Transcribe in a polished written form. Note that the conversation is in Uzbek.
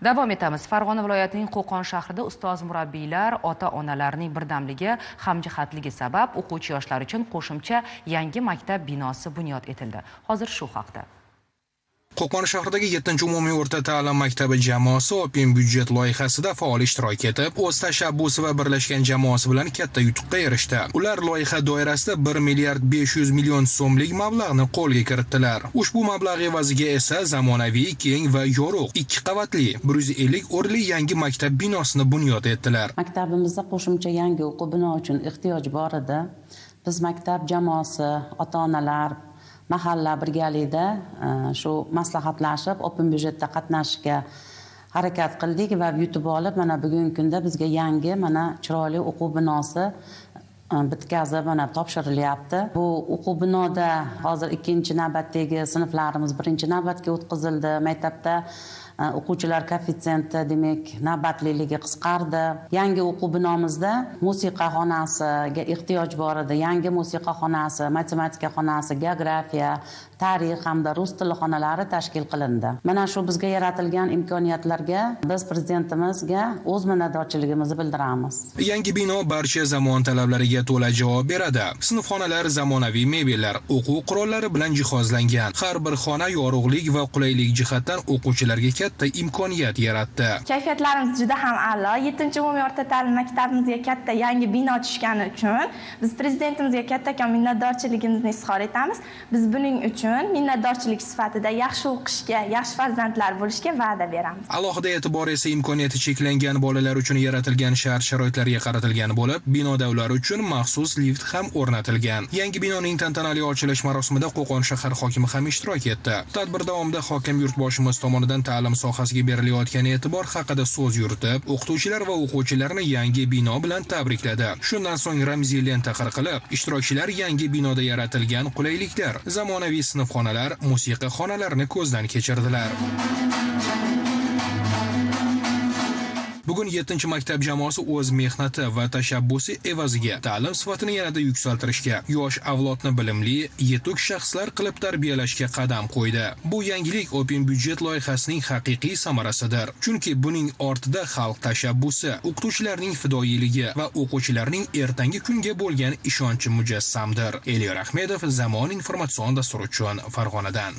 Davom etamiz. Farg'ona viloyatining Qo'qon shahrida ustoz murabbiylar, ota-onalarning birdamligi, hamjihatligi sabab o'quvchi yoshlar uchun qo'shimcha yangi maktab binosi bunyod etildi. Hozir shu haqda. Qo'qon shahridagi 7-umumiy o'rta ta'lim maktabi jamoasi Open byudjet loyihasida faol ishtirok etib, o'z tashabbusi va birlashgan jamoasi bilan katta yutuqqa erishdi. Ular loyiha doirasida 1 milliard 500 million so'mlik mablag'ni qo'lga kiritdilar. Ushbu mablag' evaziga esa zamonaviy, keng va yorug' 2 qavatli 150 o'rinli yangi maktab binosini bunyod etdilar. Maktabimizda qo'shimcha yangi o'quv bino uchun ehtiyoj bor edi. Biz maktab jamoasi, ota-onalar, mahalla birgalikda shu maslahatlashib Open byudjetda qatnashishga harakat qildik va yutib olib, mana bugungi kunda bizga yangi mana chiroyli o'quv binosi bitkazib mana topshirilyapti. Bu o'quv binoda hozir ikkinchi navbatdagi sinflarimiz birinchi navbatga o'tkazildi. Maktabda o'quvchilar koeffitsiyenti, demak, navbatliligi qisqardi. Yangi o'quv binomizda musiqa xonasiga ehtiyoj bor edi. Yangi musiqa xonasi, matematika xonasi, geografiya, tarix hamda rus tili xonalari tashkil qilindi. Mana shu bizga yaratilgan imkoniyatlarga biz prezidentimizga o'z minnatdorchiligimizni bildiramiz. Yangi bino barcha zamon talablariga to'la javob beradi. Sinfxonalar zamonaviy mebellar, o'quv qurollari bilan jihozlangan. Har bir xona yorug'lik va qulaylik jihatdan o'quvchilarga katta imkoniyat yaratdi. Kayfiyatlarimiz juda ham a'lo. 7-umumiy o'rta ta'lim maktabimizga katta yangi bino tushgani uchun biz prezidentimizga kattakon minnatdorchiligimizni izhor etamiz. Biz buning uchun minnatdorchilik sifatida yaxshi o'qishga, yaxshi farzandlar bo'lishga va'da beramiz. Alohida e'tibor esa imkoniyati cheklangan bolalar uchun yaratilgan shart-sharoitlarga qaratilgan bo'lib, binoda ular uchun maxsus lift ham o'rnatilgan. Yangi binoning tantanali ochilish marosimida Qo'qon shahar hokimi ham ishtirok etdi. Tadbir davomida hokim yurtboshimiz tomonidan ta'lim sohasiga berilayotgan e'tibor haqida so'z yuritib, o'qituvchilar va o'quvchilarni yangi bino bilan tabrikladi. Shundan so'ng ramziy lenta qirqilib, ishtirokchilar yangi binoda yaratilgan qulayliklar, zamonaviy sinfxonalar, musiqa xonalarini ko'zdan kechirdilar. Bugun 7-maktab jamoasi o'z mehnati va tashabbusi evaziga ta'lim sifatini yanada yuksaltirishga, yosh avlodni bilimli, yetuk shaxslar qilib tarbiyalashga qadam qo'ydi. Bu yangilik Open byudjet loyihasining haqiqiy samarasidir. Chunki buning ortida xalq tashabbusi, o'qituvchilarning fidoyiligi va o'quvchilarning ertangi kunga bo'lgan ishonchi mujassamdir. Elyor Ahmedov, Zamon informatsion dasturi uchun Farg'onadan.